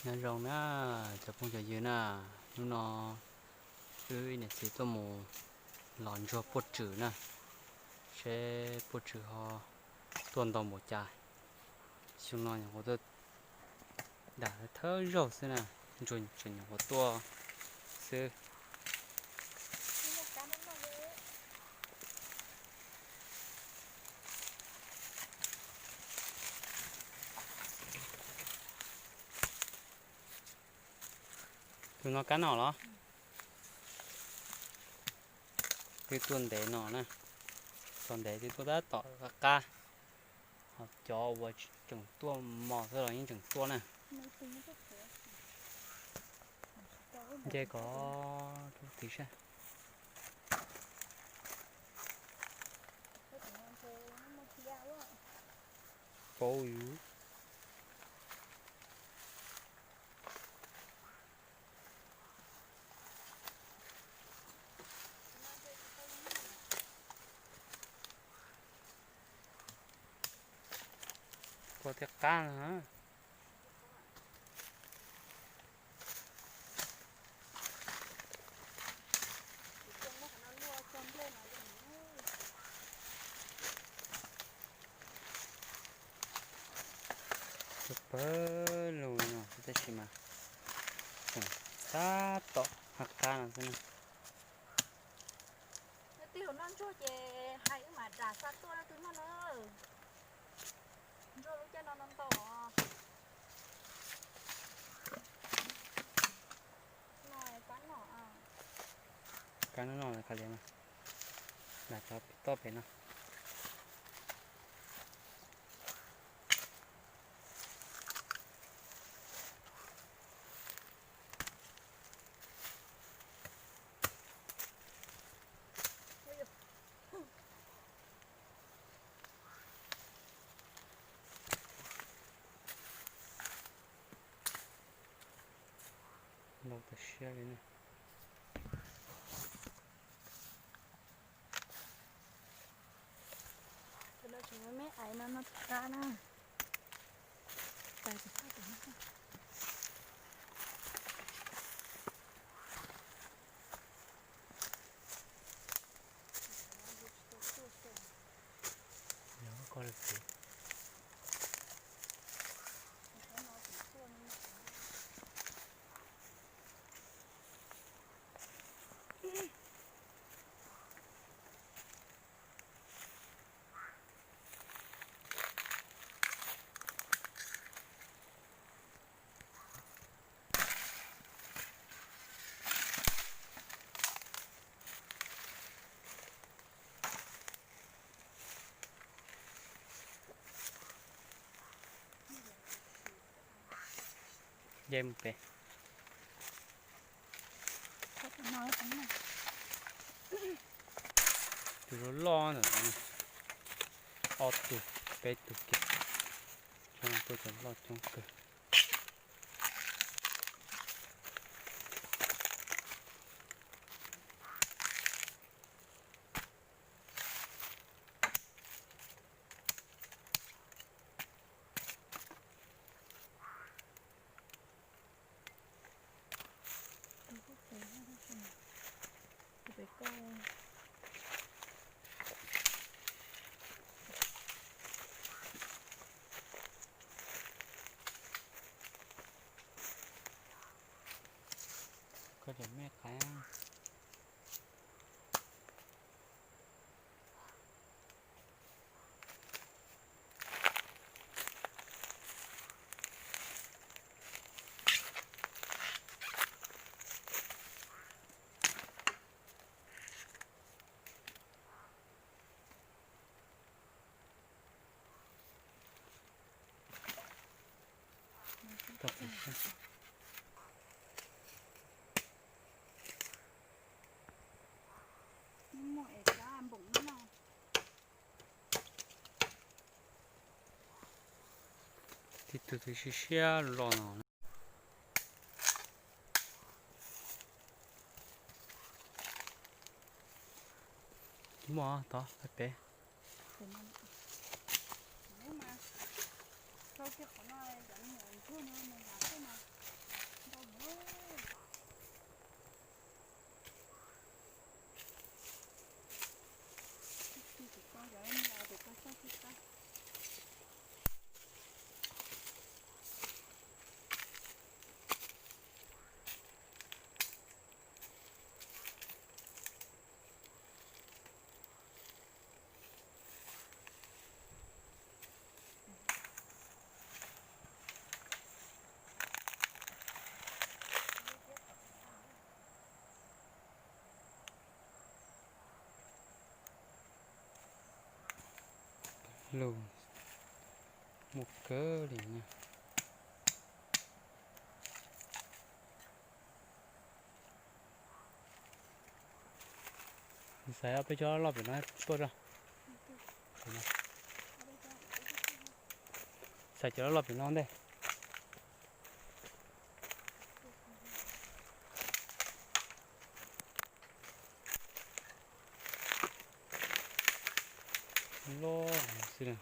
Nyob zoo na, cov phooj cov ywg na, hnub no wb niam txiv tuaj mus los ntsuag puaj tswm na, seb puaj tswm ho tuaj ntau npaum cas. Xyoo no nyuam qhuav tuaj dam thawj zaug xwb na, ntsuag tseem nyuam qhuav tuaj xwb. Tus no kab no los? Twb tuaj ntev no na, txog ntev twb tuaj tab tom qab qab, ho cov uas tseem tuaj mos xwb los yeej tseem tuaj na. Nce kom rau tid saib. Paub yus. Kua thiaj qab na. Pawg lug no tab sis mas tseem tab tom qab qab no xwb na. Nyob twg noj ntsuag ces hais wb mam ram xa tuaj rau twg noj na. Ntsuag lub caij no no ntau os. No kab no. Kab no no kha lias mas, lam cov toj pem no. Ntau tas siab li na. Cov no tseem me me aiv no no qab na. Nce mus pem. Tus loj loj ntawm no, ob tug peb tug kiag, tuaj cov loj coob kawg. Koj cov me qaib. Tib tug twb siab siab los no. Muaj tod pem. Lug muaj kawg li na. Xaiv peb cov loj pem no tuaj tso. Xaiv cov loj pem no ntej. Loj xwb na.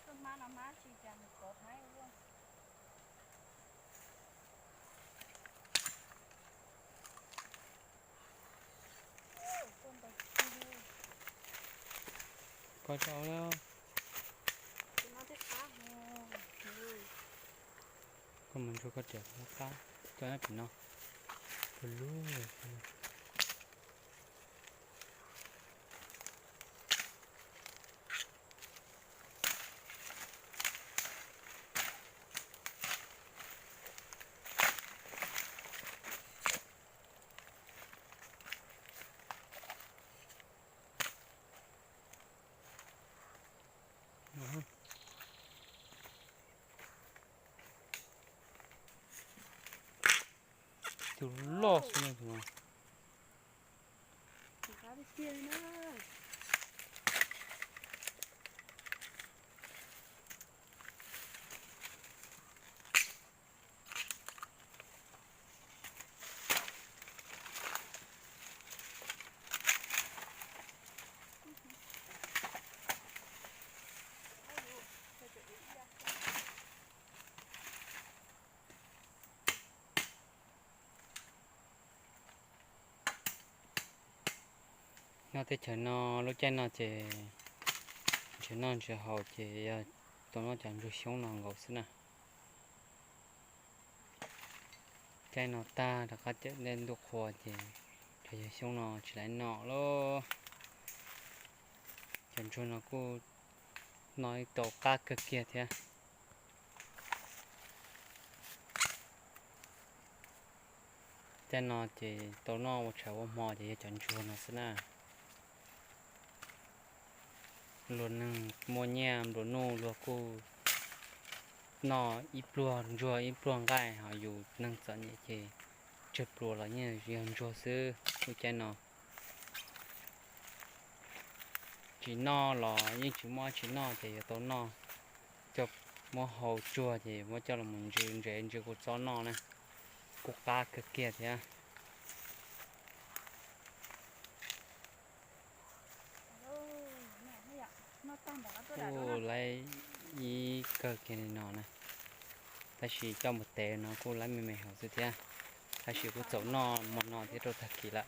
Koj hmab no hmab tsis cas mus kov haib ua luaj. Koj tso, koj mus ntsuag koj riam qab, koj nyob pem no, koj lub. Tus loj xwb no. Nyob teb chaws no lub caij no ces ntshav noj ntshav haus ces yog tau noj cov ntsuag xyoob no nkaus xwb na. Caij no tag rov qab cawm ntuj qhua ces cov ntsuag xyoob no tsis laiv noj lawm. Cov ntsuag no kuj noj ib tau qab kawg kiag thiab. Caij no ces tau noj ua tshav ua hmo ces yog cov ntsuag no xwb na. Luag neeg muaj nyiaj nplua nuj luag kuj noj ib pluag ntsuag ib pluag nqaij, ho yus neeg txom nyem ces tsawg pluas los yeej yog ntsuag xwb lub caij no. Tsis noj los yeej tsis muaj dab tsi noj ces yuav tau noj, coj muab hau tsuag ces muab coj los mus ntsw ntsev ntsw kuv txob noj na, kuj qab kawg kiag thiab. Kuj laib ib kawg kiag li no na, tab sis coj mus tev no kuj laib me me hauv xwb thiab, tab sis kuj txaus noj hmo no thiab rau tag kis lawm.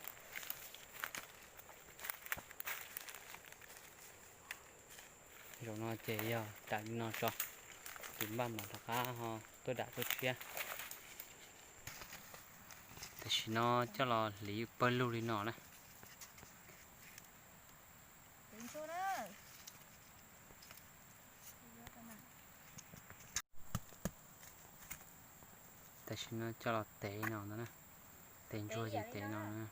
Zaum no ces yog dam li no tso, tus npaj mam rov qab ho tuaj dam tuaj tshiab. Tam sim no coj los hliv pawg lug li no na. Tam sim no coj los tev no ntag na, tev ntsuag ces tev no na.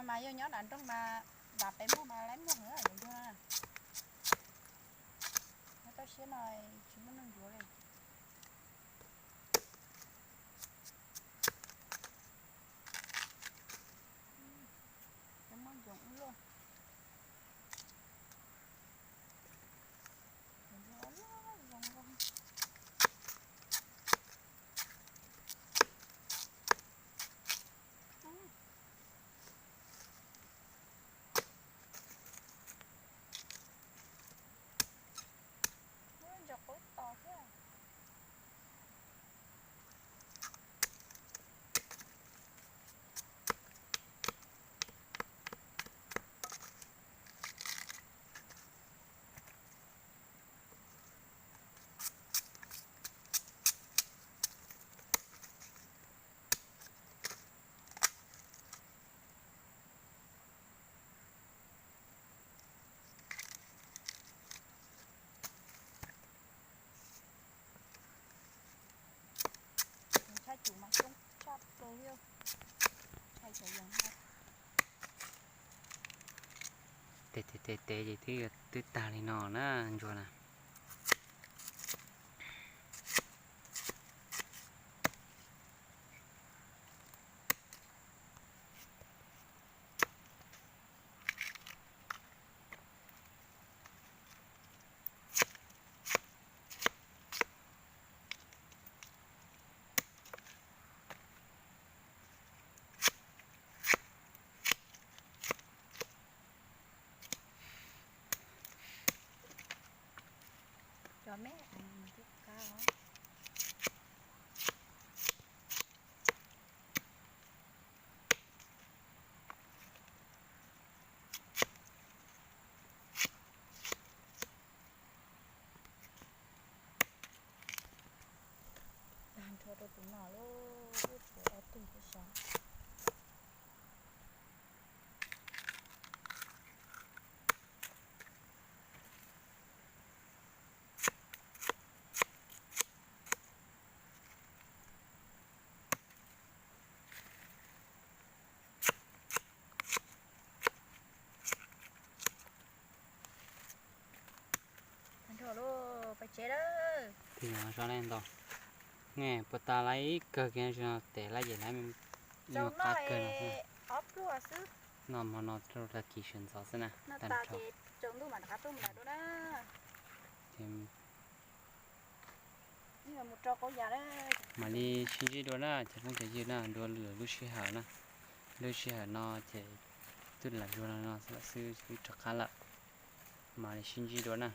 Mas yog nyob nram nroog mas vam pem muag mas laib muag heev yus ntsuag na. Nyob toj siab no tsis muaj neeg ntsuav li. Cov mob ntsoov ib luaj. Ntsuag zoo zoo. Ntsuag qub tos thiab. Tshaj cus mas coob tshaj plaws li. Tshaj cov yees no. Tes tes tes tes ces twb yuav twb tag li no na ntsuag na. Cov me twb qab os. Tag nrho rau tus no lauj, tshuav ob tug thiab sav. Tag nrho lauj, pais tsev lawm. Tig no zov ne ntau. Ne puas tas lawm, ib kawg kiag no tes lab ces lab me nyuag qab kawg no xwb. Ob pluag xwb. Noj hmo no rau tag kis sawv ntxov xwb na. Noj tas ces tsaus ntuj mam rov qab tuaj mus lawm dua na. Ces mam li sib ntsib dua na cov phooj cov ywg na, dua lwm lub sij hawm na. Lub sij hawm no ces twb lam ntsuag no no xwb, twb rov qab lawm. Mam li sib ntsib dua na.